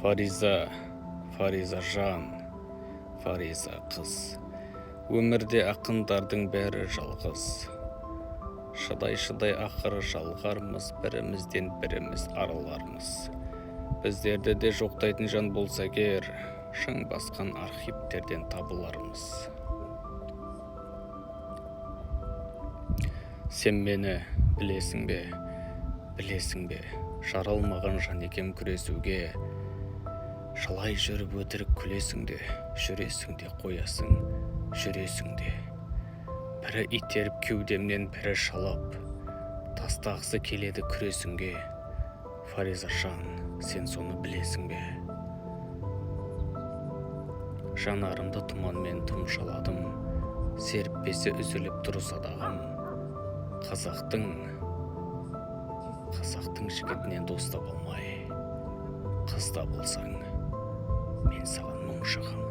Фариза, Фариза жан, Фариза қыз. Өмірде ақындардың бәрі жалғыз. Шыдай-шыдай ақыры жалғармыз, бірімізден біріміз арылармыз. Біздерді де жоқтайтын жан болса егер, шаң басқан архивтерден табылармыз. Сен мені білесің бе, білесің бе, жаралмаған жан екем күресуге. Жылай жүріп өтірік күлесің де, жүресің де қоясың, жүресің де. Бірі итеріп кеудемнен, бірі шалап, тастағысы келеді күресінге. Фариза жан, сен соны білесің бе? Жанарымды тұманмен тұмшаладым, серіппесі үзіліп тұр садағым. Қазақтың, қазақтың жігітінен дос таба алмай, қыз табылсаң, мен саған мұң жағам.